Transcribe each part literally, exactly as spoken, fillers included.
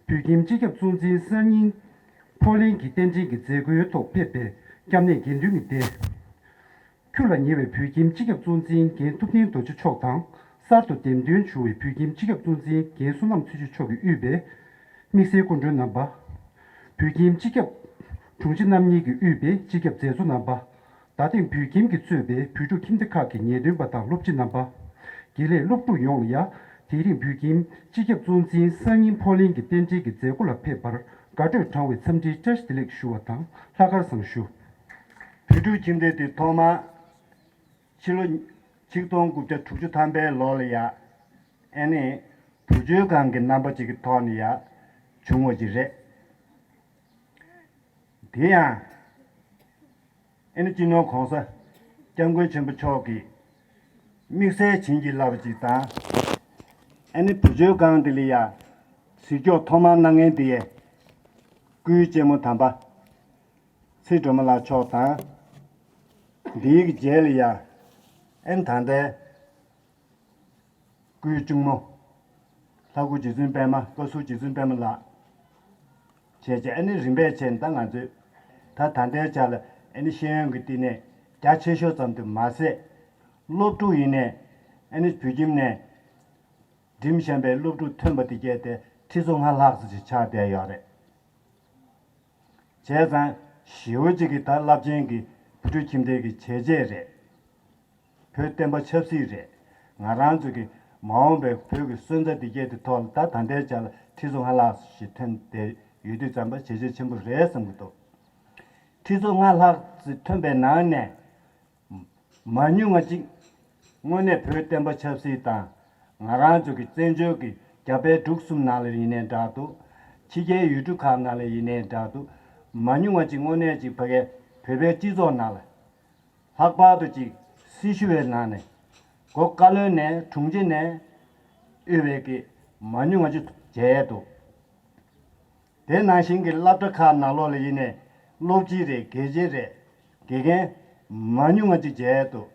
བོད་ཁྱིམ་སྤྱི་ཁྱབ་གཙོ་འཛིན་གསར་རྙིང་ཕོ་གླིང་གི་རྟེན་འབྲེལ་གྱི་མཛད་སྒོའི་ཐོག་ཕེབས་པའི་སྐྱབས་གནས་དགེ་འདུན་གྱི་སྡེ། ཁྱུ་ལ་ཉེ་བའི་བོད་ཁྱིམ་སྤྱི་ཁྱབ་གཙོ་འཛིན་རྒན་ཐུབ་བསྟན་རྡོ་རྗེ་མཆོག་དང་། གསར་དུ་འདེམས་ཐོན་བྱུང་བའི་བོད་ཁྱིམ་སྤྱི་ཁྱབ་གཙོ་འཛིན་རྒན་བསོད་ནམས་ཚེ་མཆོག་མཆོག་གིས་དབུས་པའི་དམིགས་བསལ་སྐུ་མགྲོན་རྣམ་པ། བོད་ཁྱིམ་སྤྱི་ཁྱབ་དྲུང་ཆེ་རྣམ་གཉིས་ཀྱིས་དབུས་པའི་སྤྱི་ཁྱབ་མཛད་གཙོ་རྣམ་པ། རྡ་སྟེང་བོད་ཁྱིམ་གྱིས་གཙོས་པའི་བོད་ཕྲུག་ཁྱིམ་སྡེ་ཁག་གི་ངེས་སྟོན་པ་དང་སློབ་སྤྱི་རྣམ་པ། དགེ་ལས་སློབ་ཕྲུག་ཡོངས་ལ་ཡང་དེ་རིང་བོད་ཁྱིམ་སྤྱི་ཁྱབ་གཙོ་འཛིན་གསར་རྙིང་ཕོ་གླིང་གི་རྟེན་འབྲེལ་གྱི་མཛད་སྒོ་ལ་ཕེབས་པར་དགའ་སྤྲོས་དྲངས་བའི་འཚམས་འདྲིའི་བཀྲ་ཤིས་བདེ་ལེགས་ཞུ་བ་དང་ལྷག་དཀར་བཟང་ཞུ། བོད་ཕྲུག་ཁྱིམ་སྡེ་དེ་ཐོག་མར་ཕྱི་ལོ་ཆིག་སྟོང་དགུ་བརྒྱ་དྲུག་ཅུ་ཐམ་པའི་ལོ་ལ་ཡ། ཨེ་ནི་བུ་བཅོལ་ཁང་གི་རྣམ་པ་ཅིག་གི་ཐོག་ནས་ཡ་བྱུང་བ་ཅིག་རེད། དེ་ཡང་ཨེ་ནི་སྤྱི་ནོར་༸གོང་ས་༸སྐྱབས་མགོན་ཆེན་པོ་མཆོག་གིས་དམིགས་བསལ་བྱིན་གྱིས་བརླབས་པ་ཅིག་དང་། ཨེ་ནི་བུ་བཅོལ་ཁང་དེ་ལ་ཡ་ཟིལ་སྐྱོགས་ཐོག་མར་གནང་མཁན་དེ་ཡ་སྐུའི་གཅེན་མོ་དམ་པ་ཚེ་སྒྲོལ་མ་ལགས་མཆོག་དང་། འདིའི་གི་རྗེས་ལ་ཡ་ཨེ་ནི་ད་ལྟའི་སྐུའི་གཅུང་མོ། ལྷ་སྐུ་རྗེ་བཙུན་པད་མ། བཀའ་ཟུར་རྗེ་བཙུན་པད་མ་ལགས། བྱས་རྗེས་ཨ་ནི་རིམ་པས་བྱས་ནས་ད་ང་ཚོས་ད་ད་ལྟའི་ཆ་ལ་ཨ་ནི་ཤེས་ཡོན་གྱི་བསྟི་གནས་རྒྱ་ཆེ་ཤོས་ཙམ་དུ་མ་ཟད། སློབ་ཕྲུག་ཡིན་ནའི་ཨ་ནི་བོད་ཁྱིམ་ནས་འགྲིམས་བཞིན་པའི་སློབ་ཕྲུག་ཐོན་པ་དེ་གས་དེ་ཁྲི་ཚོ་ལྔ་ལྷག་ཙམ་ཞིག་ཆགས་བསྡད་ཡོད་རེད། བྱས་ཙང་ཞེ་པོ་ཅིག་གི་ད་རླབས་ཆེན་གྱི་བོད་ཕྲུག་ཁྱིམ་སྡེ་གི་བྱས་རྗེས་རེད། བོད་བསྟན་པ་ཆབ་སྲིད་རེད། ང་རང་ཚོ་གི་མ་འོངས་པའི་བོད་ཀྱི་སོན་རྩ་འདི་གས་དེ་ཐོག་ལ་ད་ད་ལྟའི་ཆ་ལ་ཁྲི་ཚོ་ལྔ་ལྷག་ཞིག་ཐོན་བསྡད་ཡོད་དུས་ཙམ་པ་བྱས་རྗེས་ཆེན་པོ་རེད་བསམ་གྱི་འདུག་ཁྲི་ཚོ་ལྔ་ལྷག་ཙམ་ཐོན་པའི་ནང་ནས་མ་ཉུང་བ་ཅིག་དངོས་གནས་བོད་བསྟན་པ་ཆབ་སྲིད་དང་ང་རང་ཚོ་གི་བཙན་བྱོལ་གྱི་རྒྱ་བལ་འབྲུག་གསུམ་ནང་ལ་ཡིན་ནའི་འདྲ་འདུག་ཕྱི་རྒྱལ་ཡུལ་གྲུ་ཁག་ནང་ལ་ཡིན་ནའི་འདྲ་འདུག་མ་ཉུང་བ་ཅིག་དངོས་གནས་ཅིག་ཕ་གའི་བོད་པའི་སྤྱི་ཚོགས་ནང་ལ། ལྷག་པར་དུ་ཅིག་སྲི་ཞུ་བའི་ནང་ནས་མགོ་བཀའ་བློན་ནས་དྲུང་ཆེ་ནས་དབུས་པའི་གི་མ་ཉུང་བ་ཅིག་མཇལ་ཡས་འདུག་དེ་ནང་བཞིན་གྱི་སློབ་གྲྭ་ཁག་ནང་ལོགས་ལ་ཡིན་ནའི་སློབ་སྤྱི་རེད། དགེ་ཆེ་རེད། དགེ་རྒན་མ་ཉུང་བ་ཅིག་མཇལ་ཡས་འདུག་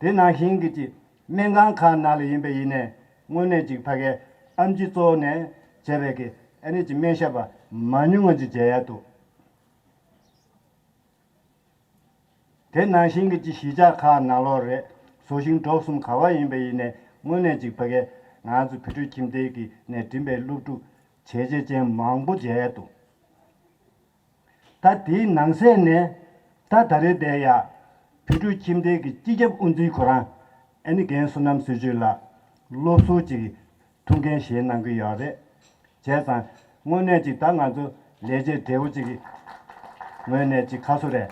དེ་ནང་བཞིན་གྱི་ཅིག་སྨན་ཁང་ཁག་ནང་ལ་ཡིན་པ་ཡིན་ནའི་དངོས་གནས་ཅིག་ཕ་གའི་ཨེམ་ཆི་གཙོ་བོ་ནས་བྱས་པའི་གི་ཨ་ནི་ཅིག་སྨན་ཞབས་པ་མ་ཉུང་བ་ཅིག་མཇལ་ཡས་འདུག་དེ་ནང་བཞིན་གྱི་ཅིག་གཞིས་ཆགས་ཁག་ནང་ལོགས་རེད། བཟོ་ཞིང་འབྲོག་གསུམ་ག་བ་ཡིན་པ་ཡིན་ནའི་དངོས་གནས་ཅིག་ཕ་གའི་ང་ཚོ་བོད་ཕྲུག་ཁྱིམ་སྡེ་གི་ནས་འགྲིམས་པའི་སློབ་ཕྲུག་བྱས་རྗེས་ཅན་མང་པོ་མཇལ་ཡས་འདུག་ད་དེའི་ནང་གསེས་ནས་ད་ད་རེས་དེ་ཡ་བོད་ཕྲུག་ཁྱིམ་སྡེ་གི་སྤྱི་ཁྱབ་དབུ་འཛིན་ཁོ་རང་ཨ་ནི་རྒན་བསོད་ནམས་ཚེ་མཆོག་ལགས་སློབ་ཟུར་ཅིག་ཐུགས་འགན་བཞེས་གནང་གི་ཡོད་རེད། བྱས་ཙང་དངོས་གནས་ཅིག་ད་ང་ཚོ་ལས་བྱེད་བགྲེས་པོ་ཅིག་གི་ངོས་ནས་ཅིག་ཁ་གསོ་རེད།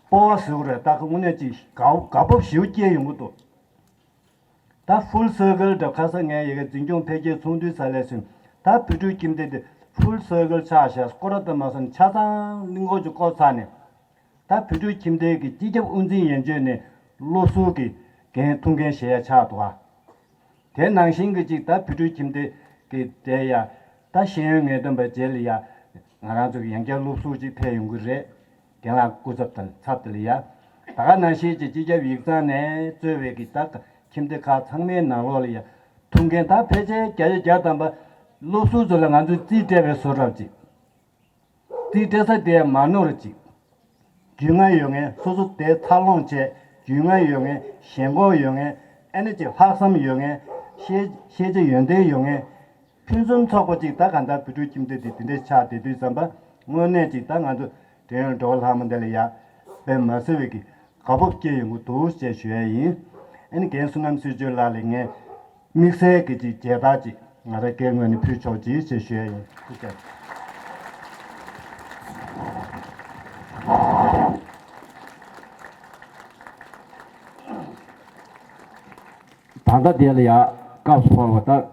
སྤོབས་པ་ཟེར་དགོས་རེད། ད་དངོས་གནས་ཅིག་དགའ་དགའ་སྤོབས་ཞེ་པོ་སྐྱེས་ཡོང་གི་འདུག་ད་ཧྥུལ་སར་ཀལ་འདྲ་ཁ་སང་ངས་ཡ་གི་འཛིན་སྐྱོང་འཕེལ་རྒྱས་ཚོགས་འདུའི་ས་ལས་ཟིན། ད་བོད་ཕྲུག་ཁྱིམ་སྡེ་དེ་ཧྥུལ་སར་ཀལ་ཆགས་ཤག་སྐོར་ར་ད་མ་སོང་ཆ་ཚང་གླིང་སྐོར་ཅིག་བསྐོར་ཚར་ནས། ད་བོད་ཕྲུག་ཁྱིམ་སྡེ་གི་སྤྱི་ཁྱབ་དབུ་འཛིན་ཡན་ཆོད་ནས་སློབ་ཟུར་གྱི་འགན་ཐུགས་འགན་བཞེས་ཡ་ཆགས་འདུག་ཨ། དེ་ནང་བཞིན་གྱི་ཅིག་ད་བོད་ཕྲུག་ཁྱིམ་སྡེ་གི་དེ་ཡ་ད་ཤེས་ཡོན་ངེས་སྟོན་པ་རྗེས་ལ་ཡ་ང་རང་ཚོ་གི་ཡང་བསྐྱར་སློབ་ཟུར་ཅིག་ཕེབས་ཡོང་གི་རེད། རྒན་ལགས་སྐུ་ཚབ་དང་ཚབ་དེ་ལ་ཡ། ད་ག་ནང་བཞིན་གྱི་སྤྱི་ཁྱབ་ཡིག་ཚང་ནས་གཙོས་པའི་གི་ད་ཁྱིམ་སྡེ་ཁག་ཚང་མའི་ནང་ལོགས་ལ་ཡ་ཐུགས་འགན་ད་ཕལ་ཆེར་བརྒྱ་ཆ་བརྒྱ་ཐམ་པ་སློབ་ཟུར་ཚོ་ལ་ང་ཚོས་རྩིས་སྤྲད་པའི་བཟོ་འདྲ་ཅིག་རྩིས་སྤྲད་ས་དེ་མ་ནོར་ཅིག་རྒྱུས་མངའ་ཡོད་མཁན། སོ་སོ་དེ་འཚར་ལོངས་བྱས་རྒྱུས་མངའ་ཡོད་མཁན། ཞེན་ཁོག་ཡོད་མཁན། ཨ་ནི་ཅིག་ལྷག་བསམ་ཡོད་མཁན། ཤེས་ཤེས་བྱ་ཡོན་ཏན་ཡོད་མཁན། ཕུན་སུམ་ཚོགས་པ་ཅིག་ད་གང་ལྟར་བོད་ཕྲུག་ཁྱིམ་སྡེ་དེ་དེ་འདྲ་ཆགས་བསྡད་དུས་ཙམ་པ་དངོས་གནས་ཅིག་ད་ང་ཚོ་བྲན་གཡོག་འགྲོ་བ་ལྷག་མ་འདི་ལ་ཡ་དཔེ་མ་སྲིད་པའི་གི་དགའ་སྤོབས་སྐྱེ་ཡོང་གི་འདུག་ཅེས་ཞུ་ཡ་ཡིན། ཨ་ནི་རྒན་བསོད་ནམས་ཚེ་མཆོག་ལགས་ལ་ངས་དམིགས་བསལ་གྱི་ཅིག་མཇལ་དར་ཅིག་ང་རང་སྒེར་ངོས་ནས་ཕུལ་ཆོག་ཅིག་ཅེས་ཞུ་ཡ་ཡིན། ཐུགས་རྗེ་ཆེ། ད་ལྟ་དེ་ལ་ཡ་སྐབས་སུ་བབས་པ་ད་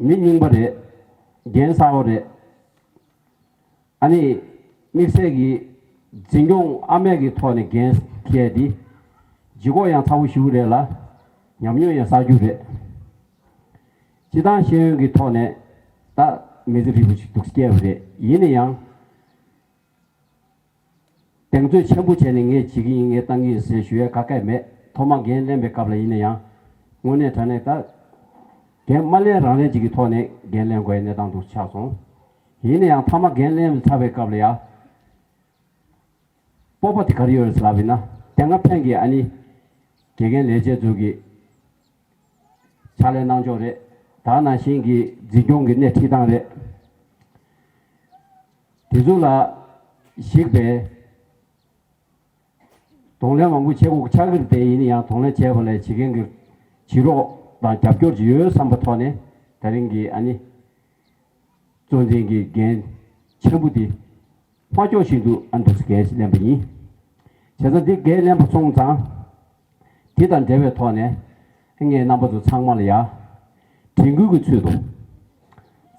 མི་རྙིང་པ་རེད། རྒན་གསར་བ་རེད། ཨ་ནི་དམིགས་བསལ་གྱི་འཛིན་སྐྱོང་ཨ་མས་ཀྱི་ཐོག་ནས་འགན་འཁྱེར་ཏེ་ལྗིད་ཁོག་ཡང་ཚ་བོ་ཞེ་པོ་རེད་ལ། ཉམས་མྱོང་ཡང་གསར་འགྱུར་རེད། སྤྱི་བཏང་ཤེས་ཡོན་གྱི་ཐོག་ནས་ད་མི་ཚེ་ཧྲིལ་པོ་ཞིག་འདུག་སྐྱེལ་བ་རེད། ཡིན་ན་ཡང་གདེང་ཚོད་ཆེན་པོ་བྱས་ནས་ངས་བྱེད་ཀྱི་ཡིན། ངས་བཏང་གི་ཡིན་ཟེར་ཞུ་ཡས་ག་གས་མེད། ཐོག་མ་འགན་ལེན་པའི་སྐབས་ལ་ཡིན་ན་ཡང་དངོས་གནས་དྲང་གནས་ད་ འགན་མ་ལེན་རང་ལེན་ཅིག་གི་ཐོག་ནས་འགན་ལེན་དགོས་པའི་གནས་སྟངས་འདུག་ཆགས་སོང་། ཡིན་ན་ཡང་མཐའ་མ་འགན་ལེན་ཚར་བའི་སྐབས་ལ་ཡ། སྤོབས་པ་དེ་ག་རེ་ཡོད་རེད་ཟེར་ལབ་ཡིན་ན། དེ་སྔ་ཕན་གྱི་ཨ་ནི་དགེ་རྒན་ལས་བྱེད་ཚོ་གི་ཕྱག་ལས་གནང་ཕྱོགས་རེད། ད་ནང་བཞིན་གྱི་འཛིན་སྐྱོང་གི་སྣེ་ཁྲིད་སྟངས་རེད། དེ་ཚོ་ལ་གཞིགས་པའི་གདོང་ལེན་མང་པོ་བྱེད་དགོས་ཀྱི་ཆགས་ཀྱི་རེད་དེ། ཡིན་ན་ཡང་གདོང་ལེན་བྱས་པ་ལས་བྱེད་མཁན་གྱི་བྱེད་རོགས་དང་རྒྱབ་སྐྱོར་ཅིག་ཡོད་བསམ་པ་ཐོག་ནས་ད་རིང་གི་ཨ་ནི་གཙོ་འཛིན་གྱི་འགན་ཆེན་པོ་འདི་མ་ལྕོགས་བཞིན་དུ་ཨ་འདུག་སེ་འགན་ལེན་པ་ཡིན། བྱས་ཙང་འདི་འགན་ལེན་པ་སོང་ཙང་། དེ་དང་འབྲེལ་བའི་ཐོག་ནས་ངས་རྣམ་པ་ཚོ་ཚང་མ་ལ་ཡ་དྲན་སྐུལ་གྱི་ཚུལ་དུ།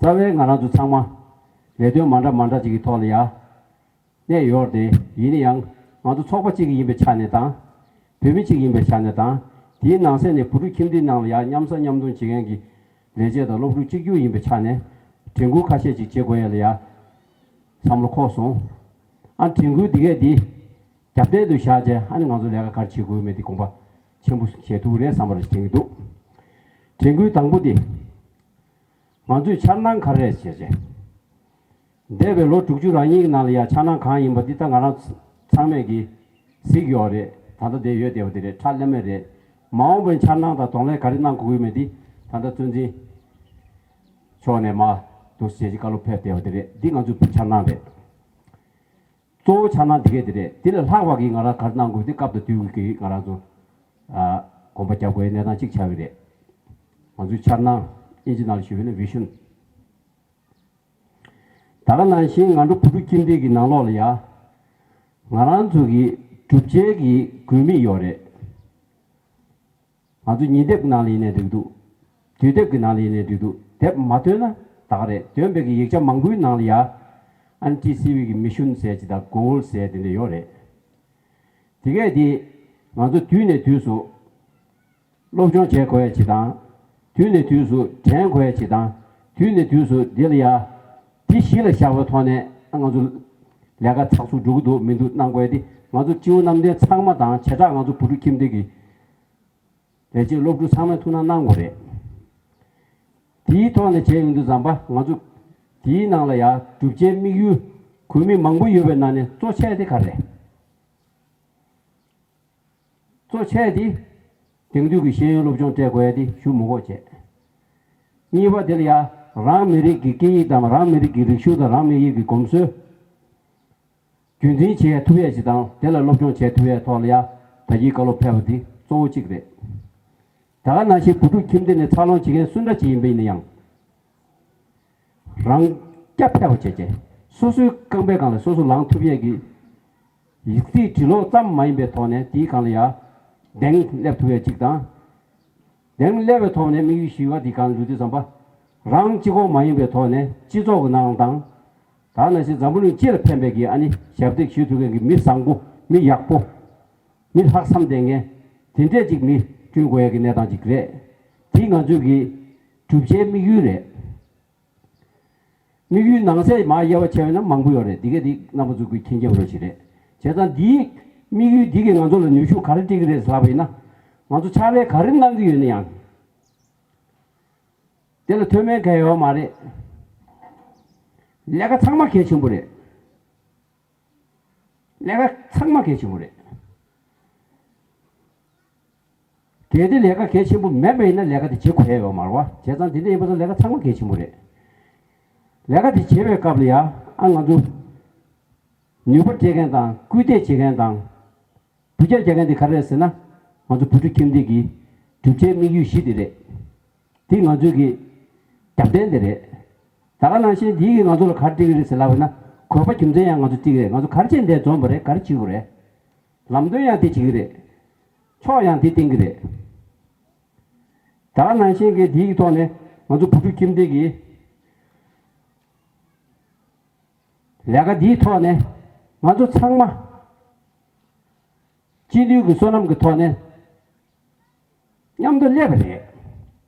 རྩ་བའི་ང་རང་ཚོ་ཚང་མ་ལས་དོན་མ་འདྲ་མ་འདྲ་ཅིག་གི་ཐོག་ལ་ཡ་གནས་ཡོད་རེད། ཡིན་ན་ཡང་ང་ཚོ་ཚོགས་པ་གཅིག་ཡིན་པའི་ཆ་ནས་དང་། བོད་མི་གཅིག་ཡིན་པའི་ཆ་ནས་དང་། དེའི་ནང་གསེས་ནས་བུ་ཕྲུག་ཁྱིམ་སྡེའི་ནང་ལ་ཡ་མཉམ་ཟ་མཉམ་འཐུང་བྱེད་མཁན་གྱི་ལས་བྱེད་དང་སློབ་ཕྲུག་གཅིག་གྱུར་ཡིན་པའི་ཆ་ནས་དྲན་སྐུལ་ཁ་ཤས་ཅིག་བྱེད་དགོས་ཡ་ལ་ཡ་བསམ་བློ་འཁོར་སོང་། ཨ་དྲན་སྐུལ་འདི་གས་འདི་རྒྱབ་རྟེན་དུ་བཞག་བྱས་ཨ་ནི་ང་ཚོ་ལས་ཀ་ག་རེ་བྱེད་དགོས་མེད་འདི་དགོངས་པ་ཆེན་པོ་བཞེས་ཐུབ་ཀྱི་རེད་བསམ་པ་རེ་དྲན་གྱི་འདུག་དྲན་སྐུལ་དང་པོ་འདི། ང་ཚོས་འཆར་སྣང་ག་རེ་བྱས་བྱས། འདས་པའི་ལོ་དྲུག་ཅུ་རང་ཉིད་ཀྱི་ནང་ལ་ཡང་འཆར་སྣང་གང་ཡིན་པ་འདི་ད་ང་རང་ཚང་མས་ཀྱིས་གཟིགས་ཡོད་རེད། ད་ལྟ་འདིར་ཡོད་བསྡད་པ་འདི་རེད། ཁྲ་ལམ་མེ་རེད། མ་འོངས་པའི་འཆར་སྣང་དང་གདོང་ལེན་ག་རེ་གནང་དགོས་ཀྱི་མེད་འདི་ད་ལྟ་གཙོ་འཛིན་མཆོག་ནས་མར་འདུག་སེ་བྱས་བྱས་བཀའ་སློབ་ཕེབས་བསྡད་པ་འདི་རེད། འདི་ང་ཚོའི་འཆར་སྣང་རེད། གཙོ་བོ་འཆར་སྣང་འདི་གས་འདི་རེད། འདི་ལས་ལྷག་པ་གི་ང་རང་ག་རེ་གནང་དགོས་འདི་སྐབས་དང་དུས་ཀྱི་ང་རང་ཚོ་ཨ་གོམ་པ་རྒྱབ་དགོས་པའི་གནས་སྟངས་གཅིག་ཆགས་ཀྱི་རེད། ང་ཚོའི་འཆར་སྣང་ཨིན་ཇི་ནང་ལ་ཞུས་པ་ཡིན་ན་བི་ཤོན། ད་ག་ནང་བཞིན་ང་ཚོ་བུ་ཕྲུག་ཁྱིམ་སྡེ་གི་ནང་ལོགས་ལ་ཡ། ང་རང་ཚོ་གི་གྲུབ་ཆའི་གི་དགོས་དམིགས་ཡོད་རེད། ང་ཚོ་ཉིན་དེབ་ཀྱི་ནང་ལ་ཡིན་ནའི་འགྲིག་འདུག་དུས་དེབ་ཀྱི་ནང་ལ་ཡིན་ནའི་འགྲིག་འདུག་དེབ་མ་ཐོན་ན་ད་ག་རེད། ཐོན་པའི་གི་ཡིག་ཆ་མང་པོའི་ནང་ལ་ཡ། ཨན་ཊི་སི་ཝི་གི་མི་ཤུན་ཟེར་ཅིག་དང་གོལ་ཟེར་དེ་འདྲ་ཡོད་རེད། དེ་གས་དེ་ང་ཚོ་དུས་ནས་དུས་སུ་སློབ་སྦྱོང་བྱེད་དགོས་ཡ་ཅིག་དང་། དུས་ནས་དུས་སུ་དྲན་དགོས་ཡ་ཅིག་དང་། དུས་ནས་དུས་སུ་འདི་ལ་ཡ། འདི་གཞི་ལ་བཞག་པའི་ཐོག་ནས་ང་ཚོ་ལས་ཀ་ཚགས་ཚུད་འགྲོ་གི་འདུག་མི་འདུག་གནང་དགོས་ཡ་དེ་ང་ཚོ་སྤྱི་བོ་གནམ་བསྟན་ཚང་མ་དང་བྱེ་བྲག་ང་ཚོ་བུ་ཕྲུག་ཁྱིམ་སྡེ་གི་ལས་བྱེད་སློབ་ཕྲུག་ཚང་མས་ཐུགས་སྣང་གནང་དགོས་རེད། དེའི་ཐོག་ནས་བྱས་ཡོང་དུས་ཙམ་པ་ང་ཚོ་དེའི་ནང་ལ་ཡ་གྲུབ་ཆའི་དམིགས་ཡུལ་དགོས་དམིགས་མང་པོ་ཡོད་པའི་ནང་ནས་གཙོ་ཆེ་དེ་ག་རེ་རེད། གཙོ་ཆེ་དེ་དེང་དུས་ཀྱི་ཤེས་ཡོན་སློབ་སྦྱོང་སྤྲད་དགོས་ཡ་དེ་ཞུ་མི་དགོས་བྱས། གཉིས་པ་དེ་ལ་ཡ་རང་མི་རིགས་ཀྱི་སྐད་ཡིག་དང་རང་མི་རིགས་ཀྱི་རིག་གཞུང་དང་རང་མི་རིགས་ཀྱི་གོམས་སྲོལ། རྒྱུན་འཛིན་བྱེད་ཐུབ་ཡས་ཅིག་དང་དེ་ལ་སློབ་སྦྱོང་བྱེད་ཐུབ་ཡས་ཐོག་ལ་ཡ་ད་གིན་བཀའ་སློབ་ཕེབས་པ་འདི་གཙོ་བོ་གཅིག་རེད། ད་ག་ནང་བཞིན་བུ་ཕྲུག་ཁྱིམ་སྡེ་ནས་འཚར་ལོངས་བྱེད་མཁན་སུ་འདྲ་ཅིག་ཡིན་པ་ཡིན་ན་ཡང་། རང་རྐྱ་འཕེར་བ་བྱས་བྱས་སོ་སོའི་རྐང་པའི་སྒང་ལ་སོ་སོ་ལངས་ཐུབ་ཡས་ཀྱི་ཡིག་རྩིས་འབྲི་ཀློག་ཙམ་མ་ཡིན་པའི་ཐོག་ནས་དེའི་སྒང་ལ་ཡ་གདེང་སླེབས་ཐུབ་ཡས་གཅིག་དང་། གདེང་སླེབས་པའི་ཐོག་ནས་དམིགས་ཡུལ་བཞི་པ་འདི་གང་འགྲུབ་དུས་ཙམ་པ། རང་གཅིག་པོ་མ་ཡིན་པའི་ཐོག་ནས་སྤྱི་ཚོགས་ཀྱི་ནང་དང་། ད་ནང་བཞིན་འཛམ་བུ་གླིང་སྤྱི་ལ་ཕན་པའི་གི་ཨ་ནི་ཞབས་འདེགས་ཞུ་ཐུབ་མཁན་གྱི་མི་བཟང་པོ། མི་ཡག་པོ། མི་ལྷག་བསམ་ལྡན་མཁན། དེ་འདྲས་ཅིག་མི་བསྐྲུན་དགོས་ཡ་གི་གནས་སྟངས་ཅིག་རེད། དེ་ང་ཚོའི་གི་གྲུབ་ཆའི་དམིགས་ཡུལ་རེད། དམིགས་ཡུལ་ནང་གསེས་མར་དབྱེ་བ་ཕྱེ་བ་ན་མང་པོ་ཡོད་རེད། འདི་ག་འདི་རྣམ་པ་ཚོ་གི་མཁྱེན་རྐྱང་རོ་ཞིག་རེད། བྱས་ཙང་འདིའི་དམིགས་ཡུལ་འདི་གིས་ང་ཚོ་ལ་ནུས་ཤུགས་ག་རེ་སྤྲད་ཀྱི་རེད་ཟེར་ལབ་པ་ཡིན་ན། ང་ཚོ་ཕྱག་ལས་ག་རེ་གནང་གི་ཡོད་ན་ཡང་། དེ་ལ་མཐོ་དམན་གང་ཡོད་མ་རེད། ལས་ཀ་ཚང་མ་གལ་ཆེན་པོ་རེད། ལས་ཀ་ཚང་མ་གལ་ཆེན་པོ་རེད། གལ་ཏེ་ལས་ཀ་གལ་ཆེན་པོ་མེད་པ་ཡིན་ན་ལས་ཀ་དེ་བྱེད་དགོས་ཡ་ཡོད་མ་རེད་བ། བྱས་ཙང་དེ་འདྲ་ཡིན་པ་ཙང་ལས་ཀ་ཚང་མ་གལ་ཆེན་པོ་རེད། ལས་ཀ་དེ་བྱེད་པའི་སྐབས་ལ་ཡ་ཨ་ང་ཚོ་ནུས་པ་སྤྲད་མཁན་དང་སྐུལ་འདེད་བྱེད་མཁན་དང་། བུ་རྒྱ་རྒྱག་མཁན་དེ་ག་རེ་རེད་ཟེར་ན། ང་ཚོ་བུ་ཕྲུག་ཁྱིམ་སྡེ་གི་གྲུབ་ཆའི་དམིགས་ཡུལ་བཞི་དེ་རེད། དེ་ང་ཚོའི་གི་རྒྱབ་རྟེན་དེ་རེད། ད་ག་ནང་བཞིན་འདིས་གི་ང་ཚོ་ལ་ག་རེ་སྤྲད་ཀྱི་རེད་ཟེར་ལབ་པ་ན། གོ་བ་རྒྱུ་མཚན་ཡང་ང་ཚོ་སྤྲད་ཀྱི་རེད། ང་ཚོ་ག་རེ་བྱས་འདིར་འཛོམས་པ་རེད། ག་རེ་བྱེད་དགོས་རེད། ལམ་སྟོན་ཡང་དེ་བྱེད་ཀྱི་རེད། ཕྱོགས་ཡང་དེ་བསྟན་གྱི་རེད། ད་ག་ནང་བཞིན་གི་འདིའི་གི་ཐོག་ནས་ང་ཚོ་བུ་ཕྲུག་ཁྱིམ་སྡེ་གི་ལས་ཀ་འདིའི་ཐོག་ནས་ང་ཚོ་ཚང་མ་སྤྱི་འཐུས་ཀྱི་བསོད་ནམས་ཀྱི་ཐོག་ནས་མཉམ་དུ་སླེབས་པ་རེད།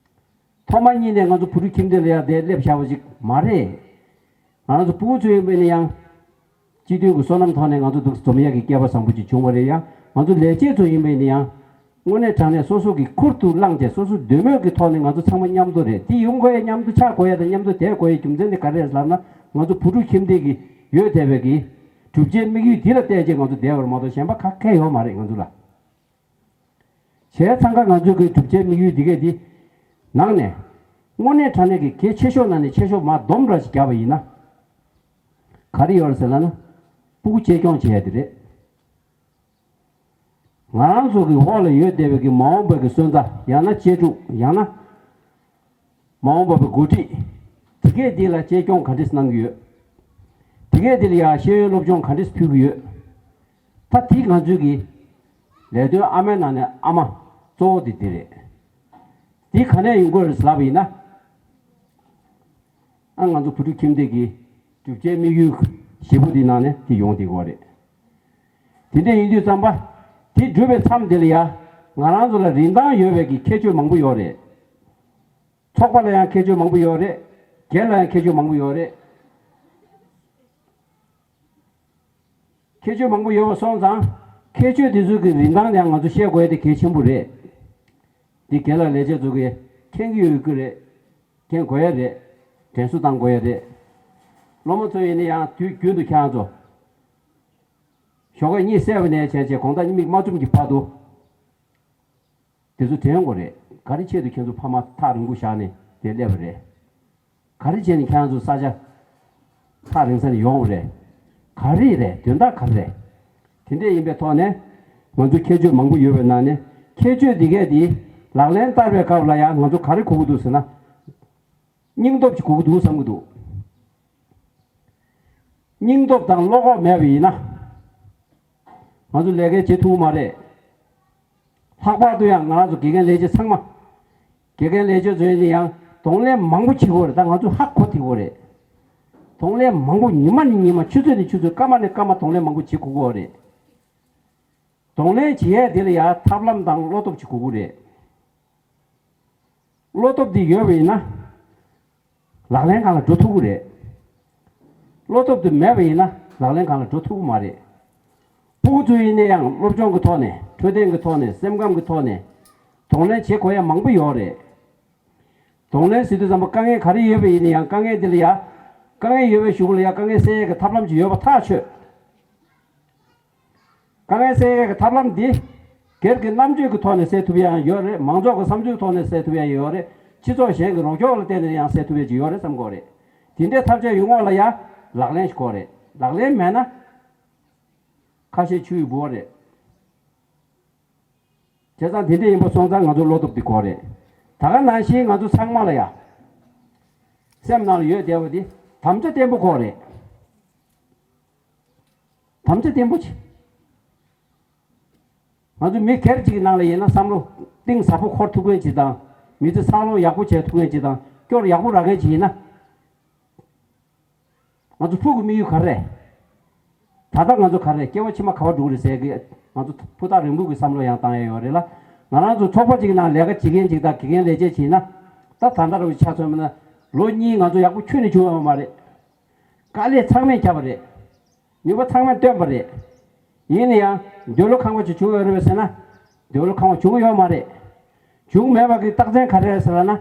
ཐོག་མ་ཉིད་ནས་ང་ཚོ་བུ་ཕྲུག་ཁྱིམ་སྡེ་ལ་ཡང་དེ་སླེབས་བཞག་པ་ཞིག་མ་རེད། ང་རང་ཚོ་ཕྲུ་གུ་ཚོ་ཡིན་པ་ཡིན་ན་ཡང་། སྤྱི་འཐུས་ཀྱི་བསོད་ནམས་ཐོག་ནས་ང་ཚོ་འདུག་འཛོམས་ཡག་གི་སྐལ་པ་བཟང་པོ་ཅིག་བྱུང་བ་རེད་ཡ། ང་ཚོ་ལས་བྱེད་ཚོ་ཡིན་པ་ཡིན་ན་ཡང་། དངོས་གནས་དྲང་གནས་སོ་སོ་གི་ཁུར་དུ་བླངས་ཏེ་སོ་སོ་འདོད་མོས་ཀྱི་ཐོག་ནས་ང་ཚོ་ཚང་མ་མཉམ་དུ་རེད། དེ་ཡོང་དགོས་ཡ་མཉམ་དུ་ཆགས་དགོས་ཡ་དང་མཉམ་དུ་བསྡད་དགོས་ཡ་རྒྱུ་མཚན་དེ་ག་རེ་རེད་ལབ་ན། ང་ཚོ་བུ་ཕྲུག་ཁྱིམ་སྡེ་གི་ཡོད་བསྡད་པའི་གི་བསྒྲུབ་བྱའི་དམིགས་ཡུལ་འདི་ལ་བརྟེན་བྱས་ང་ཚོ་བསྡད་པ་རེད་མ་གཏོགས་གཞན་པ་ག་གེ་ཡོད་མ་རེད་ང་ཚོ་ལ། བྱས་ཙང་ཀ་ང་ཚོའི་གི་བསྒྲུབ་བྱའི་དམིགས་ཡུལ་འདི་གས་འདི་ནང་ནས་དངོས་གནས་དྲང་གནས་ཀྱི་གལ་ཆེ་ཤོས་ནང་ནས་ཆེ་ཤོས་མར་སྡོམ་འདྲ་ཞིག་བརྒྱབ་པ་ཡིན་ན། ག་རེ་ཡོད་རེད་ཟེར་ལབ་ན། སྤུ་གུ་གཅེས་སྐྱོང་བྱེད་ཡ་དེ་རེད། ང་རང་ཚོ་གི་འོག་ལ་ཡོད་བསྡད་པའི་གི་མ་འོངས་པའི་གི་སོན་རྩ་ཡང་ན་གཅེས་ཕྲུག་ཡང་ན་མ་འོངས་པ་བའི་འགོ་ཁྲིད། དེ་གས་འདི་ལ་གཅེས་སྐྱོང་ག་འདྲས་གནང་གི་ཡོད། དེ་གས་འདི་ལ་ཡང་ཤེས་ཡོན་སློབ་སྦྱོང་ག་འདྲས་ཕུལ་གི་ཡོད། ད་དེ་ང་ཚོའི་གི་ལས་དོན་ཨ་མའི་ནང་ནས་ཨ་མ་གཙོ་བོ་དེ་འདི་རེད། འདི་ག་ནས་ཡོང་གི་རེད་ལབ་པ་ཡིན་ན། ཨ་ང་ཚོ་བུ་ཕྲུག་ཁྱིམ་སྡེ་གི་བསྒྲུབ་བྱའི་དམིགས་ཡུལ་བཞི་པོ་འདི་ནང་ནས་དེ་ཡོང་བསྡད་ཀྱི་ཡོད་རེད། དེ་འདྲ་ཡིན་དུས་ཙམ་པ། དེ་བསྒྲུབས་པའི་མཚམས་དེ་ལ་ཡ། ང་རང་ཚོ་ལ་རིན་ཐང་ཡོད་པའི་གི་ཁྱད་ཆོས་མང་པོ་ཡོད་རེད། ཚོགས་པ་ལ་ཡང་ཁྱད་ཆོས་མང་པོ་ཡོད་རེད། སྒེར་ལ་ཡང་ཁྱད་ཆོས་མང་པོ་ཡོད་རེད། ཁྱད་ཆོས་མང་པོ་ཡོད་པ་སོང་ཙང་། ཁྱད་ཆོས་དེ་ཚོ་གི་རིན་ཐང་ཡང་ང་ཚོ་ཤེས་དགོས་ཡ་དེ་གལ་ཆེན་པོ་རེད། འདི་རྒན་ལགས་ལས་བྱེད་ཚོ་གིས་མཁྱེན་གྱི་ཡོད་ཀྱི་རེད། མཁྱེན་དགོས་ཡ་རེད། དྲན་གསོ་བཏང་དགོས་ཡ་རེད། སློབ་མ་ཚོ་ཡིན་ན་ཡང་དུས་རྒྱུན་དུ་ཁྱེད་རང་ཚོ། ཞོགས་ཀས་གཉིད་སད་པ་ནས་བྱས་བྱས་དགོང་དག་མིག་མ་བཙུམ་གྱི་བར་དུ། དེ་ཚོ་དྲན་དགོས་རེད། ག་རེ་ཆེད་དུ་ཁྱེད་ཚོ་ཕ་མ་ཐག་རིང་པོ་བཞག་ནས་དེ་སླེབས་པ་རེད། ག་རེ་བྱས་ནས་ཁྱེད་རང་ཚོ་ས་ཆ་ཐག་རིང་ས་ནས་ཡོང་བ་རེད། ག་རེ་རེད། དོན་དག་ག་རེ་རེད། དེ་འདྲས་ཡིན་པའི་ཐོག་ནས་ང་ཚོ་ཁྱད་ཆོས་མང་པོ་ཡོད་པའི་ནང་ནས་ཁྱད་ཆོས་འདི་གས་འདི་ལག་ལེན་བསྟར་བའི་སྐབས་ལ་ཡང་ང་ཚོ་ག་རེ་དགོས་ཀྱི་འདུག་ཟེར་ན། སྙིང་སྟོབས་ཅིག་དགོས་ཀྱི་འདུག་བསམ་གྱི་འདུག་སྙིང་སྟོབས་དང་བློ་ཁོག་མེད་པ་ཡིན་ན། ང་ཚོ་ལས་ཀ་བྱེད་ཐུབ་ཀྱི་མ་རེད། ལྷག་པར་དུ་ཡང་ང་རང་ཚོ་དགེ་རྒན་ལས་བྱེད་ཚང་མ། དགེ་རྒན་ལས་བྱེད་ཚོ་ཡིན་ན་ཡང་གདོང་ལེན་མང་པོ་བྱེད་དགོས་རེད། ད་ང་ཚོ་ཧ་གོ་ཐིག་གོ་རེད། གདོང་ལེན་མང་པོ་ཉི་མ་ནས་ཉི་མ་ཆུ་ཚོད་ནས་ཆུ་ཚོད་སྐར་མ་ནས་སྐར་མ་གདོང་ལེན་མང་པོ་བྱེད་དགོས་ཀྱི་ཡོད་རེད། གདོང་ལེན་བྱེད་ཡས་དེ་ལ་ཡང་ཐབས་ལམ་དང་བློ་སྟོབས་ཅིག་དགོས་ཀྱི་རེད། བློ་སྟོབས་འདི་ཡོད་པ་ཡིན་ན། ལག་ལེན་སྒང་ལ་འགྲོ་ཐུབ་ཀྱི་རེད། བློ་སྟོབས་འདི་མེད་པ་ཡིན་ན་ལག་ལེན་སྒང་ལ་འགྲོ་ཐུབ་ཀྱི་མ་རེད། སྤུ་གུ་ཚོ་ཡིན་ན་ཡང་སློབ་སྦྱོང་གི་ཐོག་ནས་འཕྲོད་བསྟེན་གྱི་ཐོག་ནས་སེམས་ཁམས་ཀྱི་ཐོག་ནས་གདོང་ལེན་བྱེད་དགོས་ཡ་མང་པོ་ཡོད་རེད། གདོང་ལེན་ཟེར་དུས་ཙམ་པ་དཀའ་ངལ་ག་རེ་ཡོད་པ་ཡིན་ན་ཡང་དཀའ་ངལ་འདི་ལ་ཡ། དཀའ་ངལ་ཡོད་པའི་གཞུག་ལ་ཡ་དཀའ་ངལ་སེལ་ཡས་ཀྱི་ཐབས་ལམ་ཅིག་ཡོད་པ་ཐག་ཆོད། དཀའ་ངལ་སེལ་ཡས་ཀྱི་ཐབས་ལམ་འདི། སྒེར་གྱི་རྣམ་དཔྱོད་ཀྱི་ཐོག་ནས་སེལ་ཐུབ་ཡ་ཡང་ཡོད་རེད། མང་ཚོགས་ཀྱི་བསམ་ཚུལ་ཐོག་ནས་སེལ་ཐུབ་ཡ་ཡང་ཡོད་རེད། སྤྱི་ཚོགས་གཞན་གྱི་རོགས་སྐྱོར་ལ་བརྟེན་ནས་ཡང་སེལ་ཐུབ་ཡ་ཅིག་ཡོད་རེད་བསམ་གྱི་ཡོད་རེད། དེ་འདྲའི་ཐབས་ཤེས་ཡོང་བ་ལ་ཡ་ལག་ལེན་ཞིག་དགོས་རེད། ལག་ལེན་མེད་ན། ཁ་ཤས་ཆུ་ཡི་ལྦུ་བ་རེད། བྱས་ཙང་དེ་འདྲ་ཡིན་པ་སོང་ཙང་ང་ཚོ་བློ་སྟོབས་འདི་དགོས་རེད། ད་ག་ནང་བཞིན་ང་ཚོ་ཚང་མ་ལ་ཡ། སེམས་ནང་ལ་ཡོད་བསྡད་པ་འདི་དམ་བཅའ་བརྟན་པོ་དགོས་རེད། དམ་བཅའ་བརྟན་པོ་བྱེད། ང་ཚོ་མི་སྒེར་གཅིག་གི་ནང་ལ་ཡིན་ན་བསམ་བློ་གཏིང་ཟབ་པོ་འཁོར་ཐུབ་མཁན་ཅིག་དང་། མི་ཚེ་འཚར་ལོངས་ཡག་པོ་བྱེད་ཐུབ་མཁན་ཅིག་དང་སྐྱོར་ཡག་པོ་རག་མཁན་ཅིག་ཡིན་ན། ང་ཚོ་ཕུགས་ཀྱི་དམིགས་ཡུལ་ག་རེ་རེད། ད་ལྟ་ང་ཚོ་ག་རེ་རེད། སྐྱེ་བ་ཕྱི་མ་ག་པར་འགྲོ་གི་རེད་ཟེར་གི་ང་ཚོ་ཕུ་ཐག་རིང་པོ་གི་བསམ་བློ་ཡང་བཏང་ཡ་ཡོད་རེད་ལ། ང་རང་ཚོ་ཚོགས་པ་གཅིག་ནང་ལས་ཀ་བྱེད་མཁན་ཅིག་དང་དགེ་རྒན་ལས་བྱེད་བྱེད་ན། ད་ད་ལྟ་རུ་ཆ་མཚོན་པ་ན་ལོ་གཉིས་ང་ཚོ་ཡག་པོ་ཁྱོན་ནས་བྱུང་ཡོད་མ་རེད། དཀའ་ལས་ཚང་མས་བརྒྱབ་པ་རེད། ནུས་པ་ཚང་མས་བཏོན་པ་རེད། ཡིན་ན་ཡང་འདོད་བློ་ཁེངས་པ་ཅིག་བྱུང་ཡོད་རེད་པས་ཟེར་ན། འདོད་བློ་ཁེངས་པ་བྱུང་ཡོད་མ་རེད། བྱུང་མེད་པ་གི་རྟགས་མཚན་ག་རེ་རེད་ཟེར་ལབ་ན།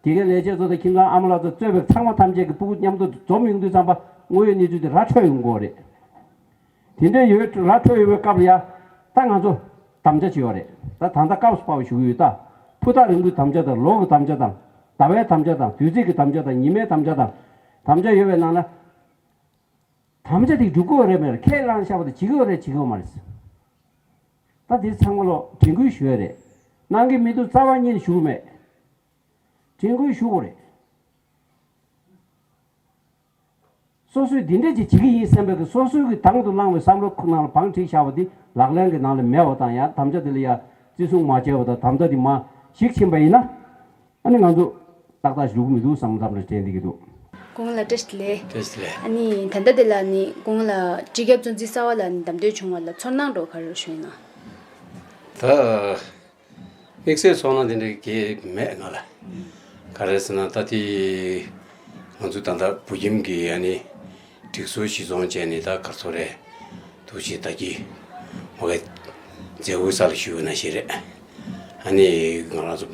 དགེ་རྒན་ལས་བྱེད་ཚོ་དང་ཁྱིམ་ཚང་ཨ་མ་ལགས་ཚོ་གཙོས་པའི་ཚང་མ་ཐམས་ཅད་ཀྱི་ཕྲུ་གུ་མཉམ་དུ་འཛོམས་ཡོང་དུས་ཙམ་པ་དངོས་ཡོད་གནས་ཚུལ་དེ་ར་འཕྲོད་ཡོང་གི་ཡོད་རེད། དེ་འདྲ་ཡོད་ར་འཕྲོད་ཡོང་བའི་སྐབས་ལ་ཡ། ད་ང་ཚོ་དམ་བཅའ་ཅིག་ཡོད་རེད། ད་ད་ལྟ་སྐབས་སུ་བབས་པ་ཞུ་གི་ཡོད་ད། ཕུ་ཐག་རིང་པོའི་དམ་བཅའ་དང་ལོ་གི་དམ་བཅའ་དང་། ཟླ་བའི་དམ་བཅའ་དང་དུས་ཚིགས་ཀྱི་དམ་བཅའ་དང་ཉི་མའི་དམ་བཅའ་དང་། དམ་བཅའ་ཡོད་པའི་ནང་ན། དམ་བཅའ་དེ་འགྲུབ་ཀྱི་ཡོད་རེད་མ་རེད། ཁས་བླངས་བཞག་པ་དེ་བྱེད་ཀྱི་ཡོད་རེད་བྱེད་ཀྱི་ཡོད་མ་རེད། ད་དེ་ཚང་མ་ལོ་དྲན་སྐུལ་ཞུ་ཡ་རེད། གནང་གི་མི་འདུག་རྩ་བ་ཉིད་ནས་ཞུ་གི་མེད། དྲན་སྐུལ་ཞུ་དགོས་རེད། སོ་སོས་འདི་འདྲས་ཅིག་བྱེད་ཀྱི་ཡིན་བསམ་པའི་གི་སོ་སོའི་གི་དང་དུ་བླངས་པའི་བསམ་བློ་ཁོ་ནང་ལ་བང་བསྒྲིགས་བཞག་པ་འདི་ལག་ལེན་གྱི་ནང་ལ་མེད་པ་དང་ཡང་དམ་བཅའ་དེ་ལ་ཡང་བརྩི་སྲུང་མ་བྱས་པ་དང་དམ་བཅའ་དེ་མར་ཞིག་ཕྱིན་པ་ཡིན་ན། ཨ་ནི་ང་ཚོ་ཏག་ཏག་ཞིག་འགྲོ་གི་མི་འདུག་བསམ་བསམ་རེ་དྲན་བསྡད་ཀྱི་འདུག་སྐུ་ངོ་ལགས་བཀྲ་ཤིས་བདེ་ལེགས། བཀྲ་ཤིས་བདེ་ལེགས། ཨ་ནི་ད་ལྟ་དེ་ལ་ནི་སྐུ་ངོ་ལགས་སྤྱི་ཁྱབ་གཙོ་འཛིན་གསར་པ་ལ་ནི་འདེམས་ཐོན་བྱུང་བ་ལ་ཚོར་སྣང་འདྲ་བོ་ག་རེ་ཞུ་ཡིན་ན། ད་དམིགས་བསལ་ཚོར་སྣང་དེ་འདྲ་གང་མེད་ང་ལ། ག་རེ་ཟེར་ན་ད་དེ་ང་ཚོ་ད་ལྟ་བོད་ཁྱིམ་གྱི་ཨ་ནི་སྒྲིག་སྲོལ་གཞི་བཟུང་བྱས་ནས་ད་ག་ཚོད་རེད། འདུག་ཅེས་ད་གི་མོ་གའི་མཛད་སྒོའི་ས་ལ་ཞུས་ཡོད་ན་ཞིག་རེད། ཨ་ནི་ང་རང་ཚོ་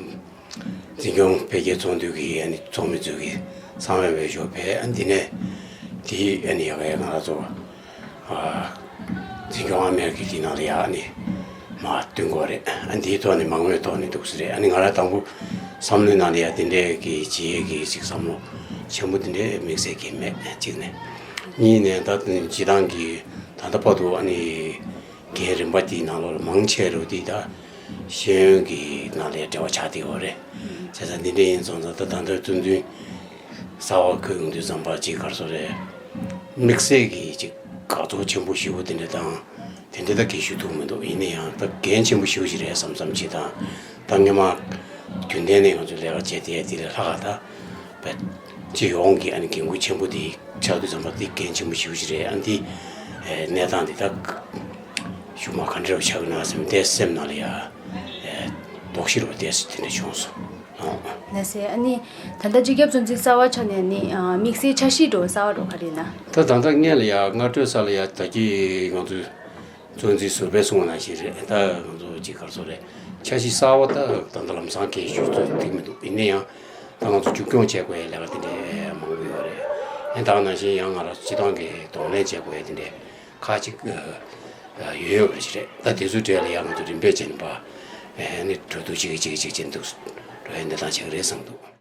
འཛིན་སྐྱོང་འཕེལ་རྒྱས་ཚོགས་འདུ་གི་ཨ་ནི་ཚོགས་མི་ཚོ་གི་གསང་བའི་འོས་ཤོག་ཕེབས། ཨ་འདི་ནས་དེ་ཨ་ནི་ཡ་གའི་ང་རང་ཚོ་ཨ་འཛིན་སྐྱོང་ཨ་མེ་རི་ཁའི་དེ་ནང་ལ་ཡ་ཨ་ནི་མ་བསྟུན་དགོས་རེད། ཨ་འདིའི་ཐོག་ནས་མང་མོས་ཐོག་ནས་འདུག་ས་རེད། ཨ་ནི་ང་རང་དང་པོ་བསམ་བློའི་ནང་ལ་ཡ་དེ་འདྲའི་གི་བྱེད་ཡས་གི་ཅིག་བསམ་བློ་ཆེན་པོ་དེ་འདྲའི་དམིགས་བསལ་གི་མེད། གཅིག་ནས། གཉིས་ནས་ད་སྤྱི་བཏང་གི་ད་ལྟ་བར་དུ་ཨ་ནི་འགན་རིམ་པ་དེའི་ནང་ལོགས་ལ་མང་ཆེ་རུ་དེ་ད་ཤེས་ཡོན་གྱི་ནང་ལ་འབྲེལ་བ་ཆགས་བསྡད་ཡོད་རེད། བྱས་ཙང་འདི་འདྲ་ཡིན་སོང་ཙང་ད་ད་ལྟ་བཙུན་འཛུལ་གསར་པ་འཁོད་ཡོང་དུས་ཙམ་པ་ཅིག་ག་རེ་ཟེར་དགོས་རེད། དམིགས་བསལ་གྱི་ཅིག་དགའ་ཚོར་ཆེན་པོ་ཞེ་པོ་དེ་འདྲ་དང་དེ་འདྲ་ད་གང་ཞུ་ཐུབ་མི་འདུག་ཡིན་ན་ཡང་ད་འགན་ཆེན་པོ་ཞེ་པོ་ཞིག་རེད་བསམ་བསམ་ཅིག་དང་། ད་སྔོན་མ་རྒྱུན་ལྡན་ནས་ང་ཚོས་ལས་ཀ་བྱས་དེ་དེ་ལས་ལྷག་ག་ད་བས་སྤྱི་ཡོངས་ཀྱི་ཨ་ནི་འགན་ཁུར་ཆེན་པོ་དེ་ཆགས་དུས་ཙམ་པ་དེ་འགན་ཆེན་པོ་ཞེ་པོ་ཞིག་རེད། ཨ་ནི་དེ་གནས་སྟངས་དེ་ད་གཞུག་མ་ག་འདྲ་ཆགས་ཀྱི་ན་བསམ་དེ་སེམས་ནང་ལ་ཡ་དོགས་གཞི་རུ་དེ་དེ་འདྲ་བྱུང་སོང་། ལགས་སེ། ཨ་ནི་ད་ལྟ་སྤྱི་ཁྱབ་བཙོན་འཛུལ་གསར་པ་ཆགས་ནས་ནི་དམིགས་བསལ་འཆར་གཞི་འགྲོ་གསར་པ་འགྲོ་ག་རེ་ཡིན་ན། ད་ད་ལྟ་སྔོན་ལ་ཡ་སྔ་དྲོའི་ས་ལ་ཡ་ད་གི་ང་ཚོས་བཙོན་འཛུལ་ཟུར་པས་གསུངས་པ་ནང་བཞིན་རེད། ད་ང་ཚོ་ཅིག་ག་རེ་ཟེར་དགོས་རེད། འཆར་གཞི་གསར་པ་ད་ད་ལྟ་ལམ་སང་གང་ཞུ་ཚོད་ཐིག་མི་འདུག་ཡིན་ན་ཡང་ད་ང་ཚོ་མཇུག་སྐྱོང་བྱེད་དགོས་ཡ་ལས་ཀ་དེ་འདྲའི་མང་པོ་ཡོད་རེད། ཡིན་ད་ག་ནང་བཞིན་ཡང་ང་རང་སྤྱི་བཏང་གི་གདོང་ལེན་བྱེད་དགོས་ཡ་དེ་འདྲའི་ཁག་ཅིག་ཡོད་ཡོད་པ་ཞིག་རེད། ད་དེ་ཚོའི་གྲས་ལ་ཡང་ང་ཚོ་རིམ་པས་བྱས་ནས་པ་ནི་གྲོས་བསྡུར་ཅིག་ཅིག་ཅིག་བྱས་འདུག་འགྲོ་ཡ་འདི་དང་ཅིག་རེད་བསམ་འདུག